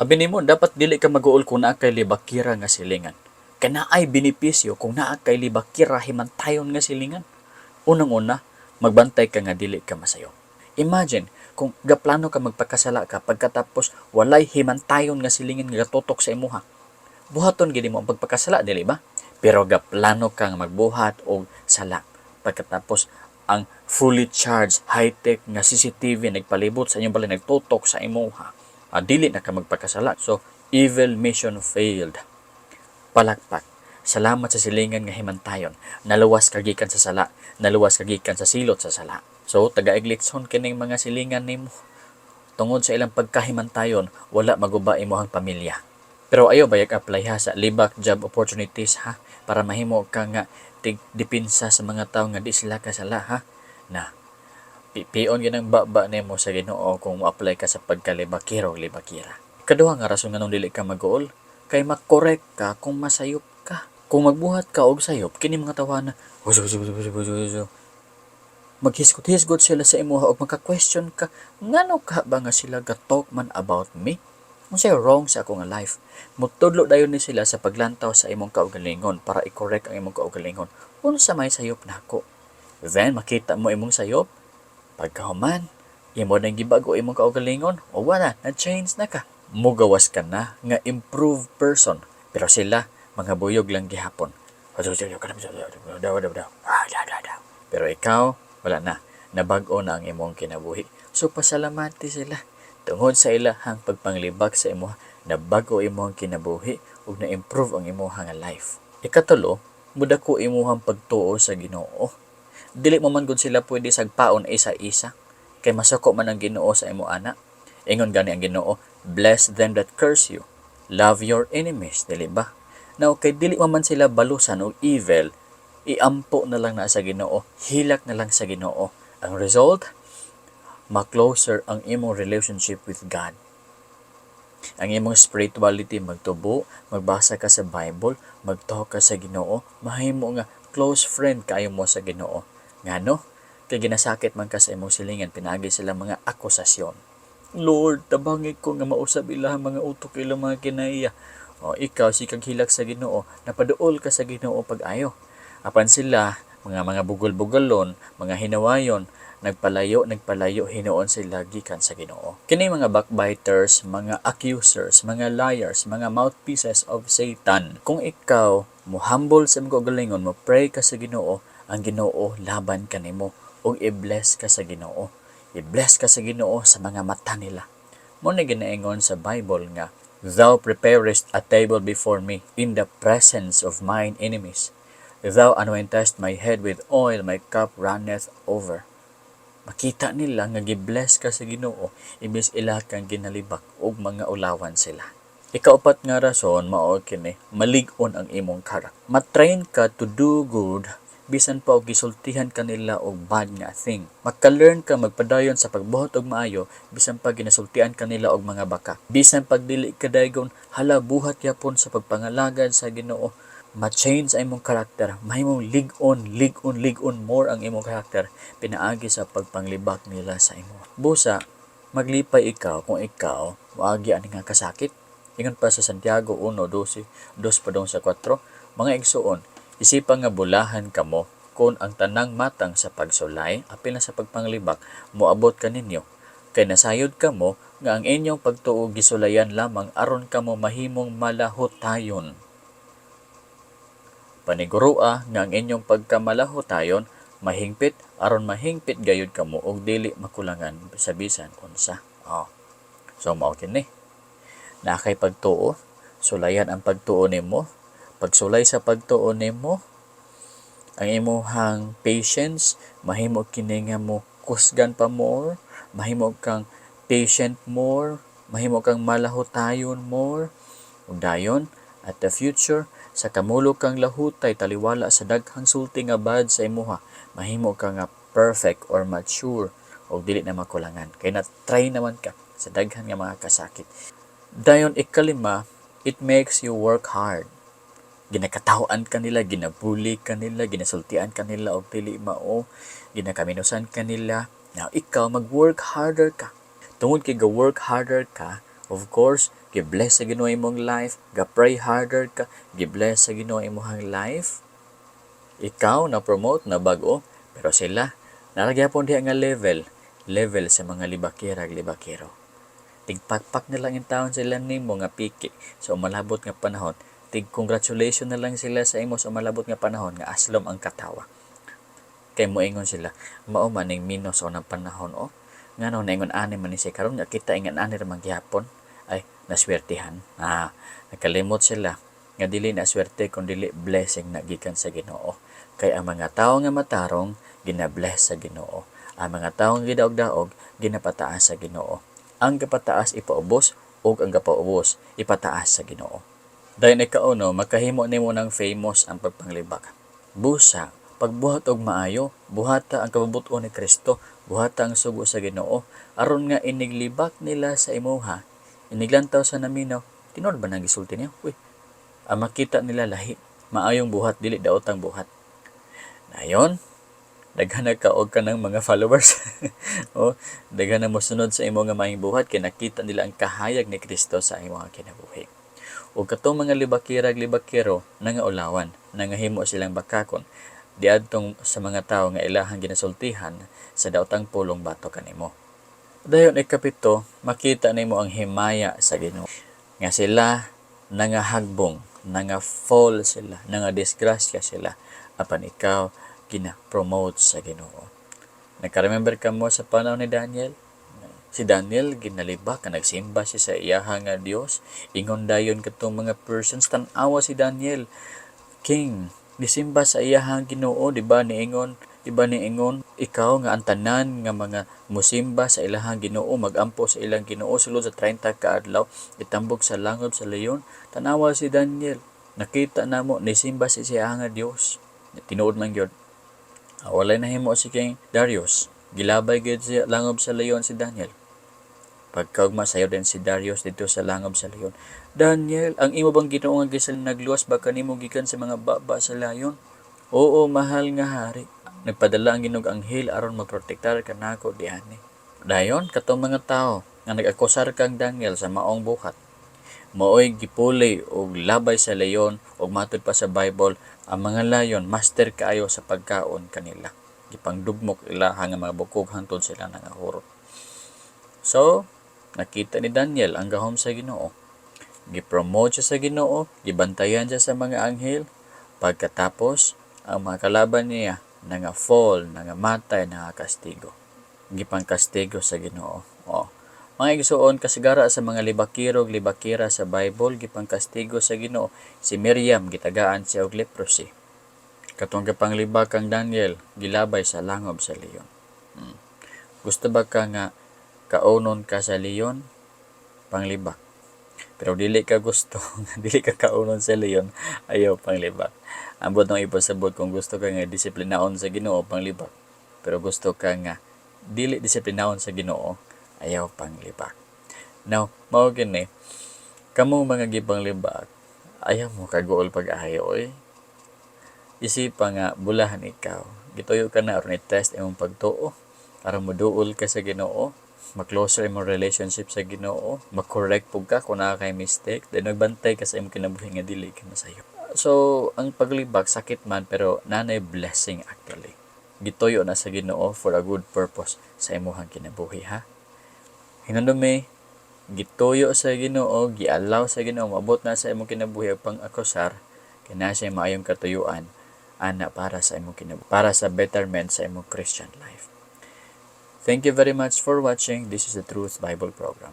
Abi nimo, dapat dili ka mag-uol kung naa kay libakira nga silingan. Kay naay benepisyo kung naa kay libakira himantayon nga silingan. Unang-una, magbantay ka nga dili ka masayop. Imagine kung gaplano ka magpakasala ka, pagkatapos walay himantayon nga silingan nga gatutok sa imuha. Buhaton gid mo ang pagpakasala, dili ba? Pero gaplano ka nga magbuhat og sala. Pagkatapos ang fully charged high-tech nga CCTV nagpalibot sa inyong balay, nagtutok sa imuha. Dili na ka magpakasala. So, evil mission failed. Palakpak. Salamat sa silingan nga himantayon. Naluwas ka gikan sa sala. Naluwas ka gikan sa silot sa sala. So, taga-ig litson kining mga silingan nimo. Tungod sa ilang pagkahimantayon, wala maguba imong pamilya. Pero ayo bayag apply ha sa libak job opportunities ha, para mahimo ka nga tig depensa sa mga tao nga di sila kasala ha. Na pipion ginang baba nimo sa Ginoo kung mo-apply ka sa pagkalibakiro o libakira. Kaduha nga rason nganong dili ka mag-uol, kay makorek ka kung masayop ka. Kung magbuhat ka og sayop, kini mga tawana, huso, huso, huso, huso, huso, huso. Maghisgot-hisgot sila sa imuha og maka-question ka, ngano ka ba nga sila ga-talk man about me? Unsay wrong sa ako nga life? Mutudlo dayon ni sila sa paglantaw sa imong kaugalingon para i-correct ang imong kaugalingon. Unsa may sayop nako? Then makita mo imong sayop. Pagkahuman, imo nang gibago imong kaugalingon o wala, na-change na ka. Mugawas ka na nga improved person. Pero sila, mga buyog lang gihapon. Pero ikaw, wala na. Nabag-o na ang imong kinabuhi. So pasalamati sila. Tungod sa ilahang pagpanglibak sa imuha, nabag-o imong kinabuhi ug na-improve ang imuha nga life. Ikatulo, mudako imuhang pagtuo sa Ginoo. Dili mo man gud sila pwede sagpaon isa-isa kay masuko man ang Ginoo sa imo ana. Ingon gani ang Ginoo, "Bless them that curse you. Love your enemies," dili ba? Now, kay dili mo man sila balusan og evil, iampo na lang na sa Ginoo, hilak na lang sa Ginoo. Ang result, ma-closer ang imong relationship with God. Ang imong spirituality magtubo, magbasa ka sa Bible, mag-talk ka sa Ginoo, mahimo nga close friend kaayo mo sa Ginoo. Ngano? Kay ginasakit man ka sa imong silingan pinaagi sila mga akusasyon. "Lord, tabangi ko nga mausab ilang mga utok, ilang mga kinaiya." O ikaw si kag hilak sa Ginoo, napaduol ka sa Ginoo pag-ayo. Apan sila, mga bugol-bugalon, mga hinawayon, nagpalayo, nagpalayo hinuon sila gikan sa Ginoo. Kini mga backbiters, mga accusers, mga liars, mga mouthpieces of Satan. Kung ikaw mo humble sa imong kaugalingon, mo pray ka sa Ginoo, ang Ginoo laban kanimo ug i-bless ka sa Ginoo. I-bless ka sa Ginoo sa mga mata nila. Mao na ginaingon sa Bible nga, "Thou preparest a table before me in the presence of mine enemies. Thou anointest my head with oil, my cup runneth over." Makita nila nga gi-bless ka sa Ginoo imbes ila kang ginalibak ug mga ulawan sila. Ikaupat nga rason mao kini, malig-on ang imong karakter. Ma-train ka to do good bisan pa og gisultihan kanila og bad nga thing. Maka-learn ka magpadayon sa pagbuhat og maayo bisan pa ginasultian kanila og mga baka. Bisan pag dili ka daygon, hala, buhat yapon sa pagpangalagad sa Ginoo. Ma-change ang imong karakter, mahimong lig-on, lig-on, lig-on more ang imong karakter pinaagi sa pagpanglibak nila sa imo. Busa, maglipay ikaw kung ikaw moagi ani nga kasakit. Ingon pa sa Santiago 1:12, 2 padung sa 4, "Mga igsuon, isipa nga bulahan kamo kung ang tanang matang sa pagsulay, apil na sa pagpanglibak, moabot kaninyo. Kay nasayod kamo nga ang inyong pagtuo gisulayan lamang aron kamo mahimong malahutayon. Paniguroa nga ang inyong pagkamalahutayon mahingpit aron mahingpit gayud kamo og dili makulangan sa bisan unsa." Oh. So mao kini. Naa kay pagtuo, sulayan ang pagtuo nimo. Pagsulay sa pagtuo nimo, ang imuhang patience mahimo kini nga mo kusgan pa more, mahimo kang patient more, mahimo kang malahutayon more. Ug dayon at the future, sa kamulo kang lahutay taliwala sa daghang sulti nga bad sa imuha, mahimo ka nga perfect or mature og dili na makulangan kay na-try naman ka sa daghan nga mga kasakit. Dayon ikalima, it makes you work hard. Ginakataw-an ka nila, ginabuli ka nila, ginasultian ka nila og dili mao, ginakaminusan ka nila. Now ikaw mag-work harder ka. Tungod kay ga-work harder ka, Of course, gi-bless sa Ginoo imong life, ga-pray harder ka, gi-bless sa Ginoo imong life. Ikaw na promote na bag-o, pero sila naa ra gyapon diha nga level, level sa mga libakirag libakero. Tigpakpak na lang intawon sila nimo nga piki sa umalabot nga panahon. Tig congratulations na lang sila sa imo sa umalabot nga panahon nga aslom ang katawa. Kay moingon sila, "Mao man ning mino sa unang panahon, oh. Ngano naingon ani man ni siya karon nga kita ingon ani ra man gihapon?" Ay, naswertihan. Ah, nakalimot sila nga dili na swerte kun dili blessing na gikan sa Ginoo. Kay ang mga tawo nga matarong gina-bless sa Ginoo. Ang mga tawo nga gidaog-daog ginapataas sa Ginoo. Ang gapataas ipaubos ug ang gapaubos ipataas sa Ginoo. Dayon ikauno, makahimo nimo ng famous ang pagpanglibak. Busa, pagbuhat og maayo, buhata ang kabubut-on ni Kristo, buhata ang sugo sa Ginoo, aron nga iniglibak nila sa imuha, iniglantaw sa naminaw, "Tinuod ba nang gisulti niya? Uy," ang makita nila lahi, maayong buhat, dili daotang buhat. Dayon, daghan na ka og kanang mga followers. O, daghan na mosunod sa imo nga maayong buhat kay nakita nila ang kahayag ni Kristo sa imong kinabuhi. Ug katong mga libakirag libakero nangaulawan, nangahimo silang bakakon diadtong sa mga tawo nga ilahang ginasultihan sa daotang pulong batok kanimo. Dayon ikapito, makita nimo ang himaya sa Ginoo. Nga sila nangahagbong, nanga-fall sila, nanga-disgrasya sila, apan ikaw gina-promote sa Ginoo. Naka-remember ka mo sa panahon ni Daniel? Si Daniel ginalibak nga nagsimba siya sa iyaha nga Dios. Ingon dayon katong mga persons, "Tan-awa si Daniel, king, nisimba sa iyahang Ginoo, di ba niingon, di ba niingon ikaw nga ang tanan nga mga musimba sa ilahang Ginoo, magampo sa ilang Ginoo sulod sa 30 ka adlaw, itambok sa langob sa leyon? Tanawa si Daniel, nakita namo nisimba sa siya nga Dios." Tinuod man gyud. Ah, walay nahimo si King Darius. Gilabay gyud sa langob sa leyon si Daniel. Pagkaugma, sayo din si Darius dito sa langob sa leyon. "Daniel, ang imo bang Ginoo nga gisal nagluwas ba kanimo gikan sa mga baba sa layon?" "Oo, mahal nga hari. Nagpadala ang Ginoong anghel aron magprotektar kanako diani." Dayon katong mga tawo nga nag-akusar kang Daniel sa maong buhat, maoy gipuli og labay sa leyon, ug matud pa sa Bible, ang mga layon master kaayo sa pagkaon kanila. Gipangdugmok ilaha nga mga bukog hangtod sila nangahurot. So, nakita ni Daniel ang gahom sa Ginoo. Gipromote siya sa Ginoo, gibantayan siya sa mga anghel. Pagkatapos, ang mga kalaban niya nanga-fall, nangamatay, nangakastigo. Gipangkastigo sa Ginoo. Oh. Mga igsuon, kasigara sa mga libakiro ug libakira sa Bible, gipangkastigo sa Ginoo. Si Miriam, gitagaan siya og leprosy. Katong gipanglibak kang Daniel, gilabay sa langob sa leon. Gusto ba ka nga kaunon ka sa leon? Panglibak. Pero dili ka gusto nga dili ka kaunon sa leon, ayaw panglibak. Ambot nang ipasabot, kung gusto ka nga disiplinaon sa Ginoo, panglibak. Pero gusto ka nga dili disiplinaon sa Ginoo, ayaw panglibak. Now, mao gini, kamo mga gipanglibak, ayaw mo kaguol pag-ayo oy. Isipa nga bulahan ikaw. Gituyo ka na aron i-test imong pagtuo, aron moduol ka sa Ginoo, ma-closer imong relationship sa Ginoo, ma-correct pug ka kung naa kay mistake, then magbantay ka sa imong kinabuhi nga dili ka masayo. So, ang paglibak sakit man pero nanay blessing actually. Gituyo na sa Ginoo for a good purpose sa imong kinabuhi, ha. Hinumdumi, gituyo sa Ginoo, gialaw sa Ginoo moabot na sa imong kinabuhi ang pang-akusar kay naa siya maayong katuyuan ana para sa imong kinabuhi, para sa betterment sa imong Christian life. Thank you very much for watching. This is the Truth Bible Program.